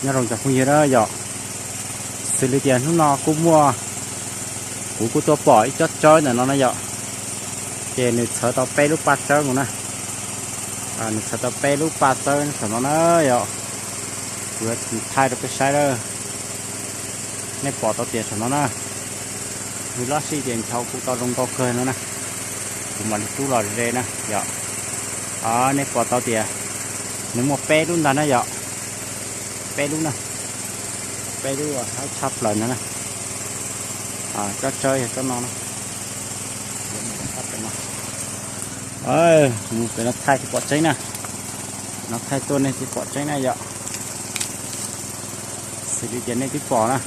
Nyob zoo cov phooj ywg na yom, xws li tias hnub no kuj muaj, kuv kuj tuaj pom ib tsob tsawb ntawm no na yom, ces nws txhawv tau peb lub paj tsawb mus na. Nws txhawv tau peb lub paj tsawb saum no na yom. Kuv yuav thaij rau peb saib na. Nej pom tau tias saum no na, nws loj sij tias ncho kuj tau zoo nkauj kawg no na. Kuv mam li rub los ze na yom. Nej pom tau tias nws muaj peb lub ntag na yom. Peb lub na, peb lub haib tshaj plaws ntag na. Tsob tsawb yog tsob no na. Mus pem no thaij tsis pom tseeb na. No thaij tuaj nej thiaj pom tseeb na yom. Xws li tias nej twb pom na,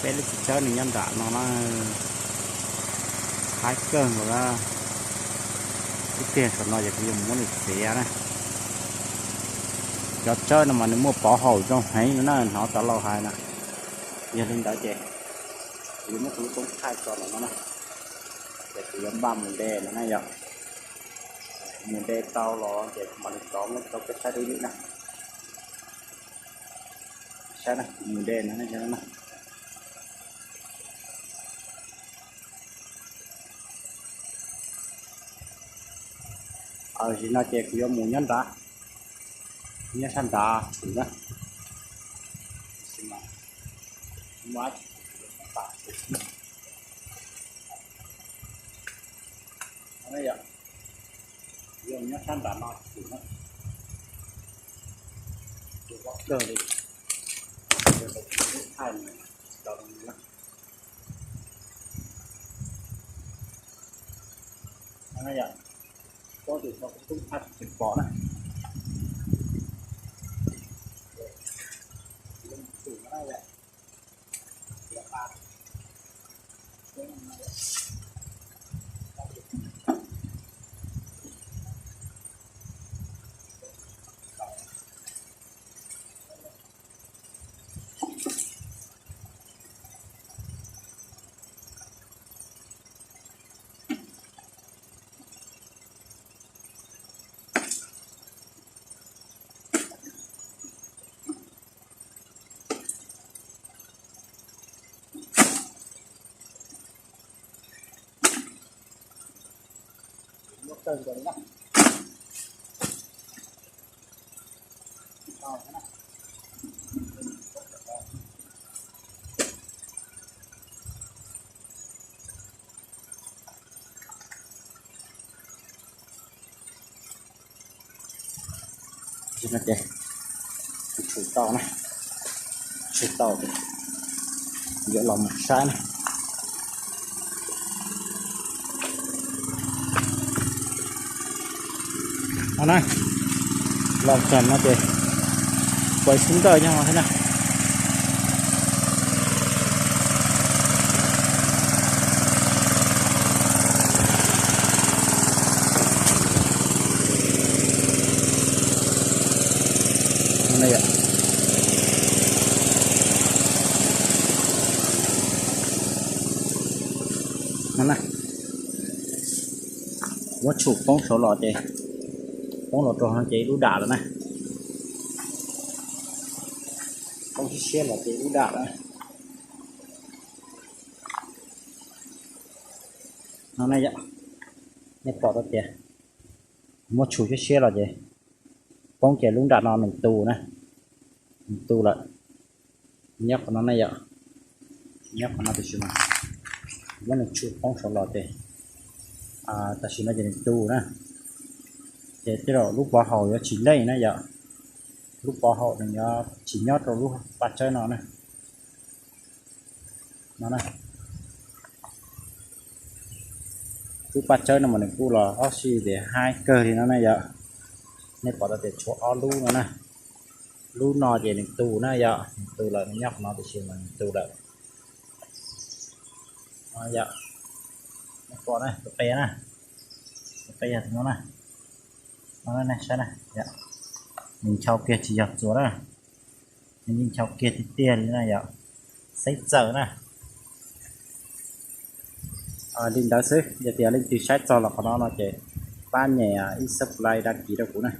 peb lub txiv tsawb nws nyob nram no na. Haib kawg nkaus na. Ib pliag saum no ces kuv yuav mus muab nws txiav na. Cov tsawb no mas nws muaj pov haum zoo heev no na, hnov cov laus hais na. Yog li ntawd ces kuv yuav muab kuv lub koob thaij tso ntawm no na. Ces kuv yuav npaj mus de no na yom. Mus de tau los ces mam li rov muab rau peb saib dib lwm na. Saib na, kuv mus de no na. Tam sim no ces kuv yuav mus nyob nrad, nyob sab nrad tshum na. Yog nyob sab nrad no tshum na. Kawg li. Thaij tsis pom na. Tsis tau na, tsis tau, yuav los mus saib na. Los txog no ces kuv xub nkawj nyob no thiab na. Muab tshum poob saud los ces, poob los rau no ces ib lub dam lawm na. Poob siab siab los ces ib lub dam lawm. No na yom, nej pom tau tias muab tshum siab siab los ces poob ces lub nram no nws tu na, nws tu lawm. Nyob qhov no na yom, nyob qhov no tiam sis mas muab nws tshum poob saud los ces tam sim no ces nws tu na. Ces tej zaum lub pov haum yuav tsis leej na yom, lub pov haum nws yuav tsis nyob rau lub paj tsawb no na. No na, lub paj tsawb no mas nws kuj los ob sij tias haib kawg li no na yom. Nej pom tau tias tshuav ob lub no na. Lub no ces nws tu na yom, nws tu lawm, nws nyob qhov no tiam sis mas nws tu lawm. Yom, nej pom na, tus qe na, tus qe yog tus no na. No saib na, nws ncho kiag tsis yog txuas na, nws yeej ncho kiag tiag tiag li na yom, xeeb txawm na. Li ntawd xwb, yog tias leej twg saib txog los qhov no no ces pab nyem ib subscribe, đăng ký rau kuv na.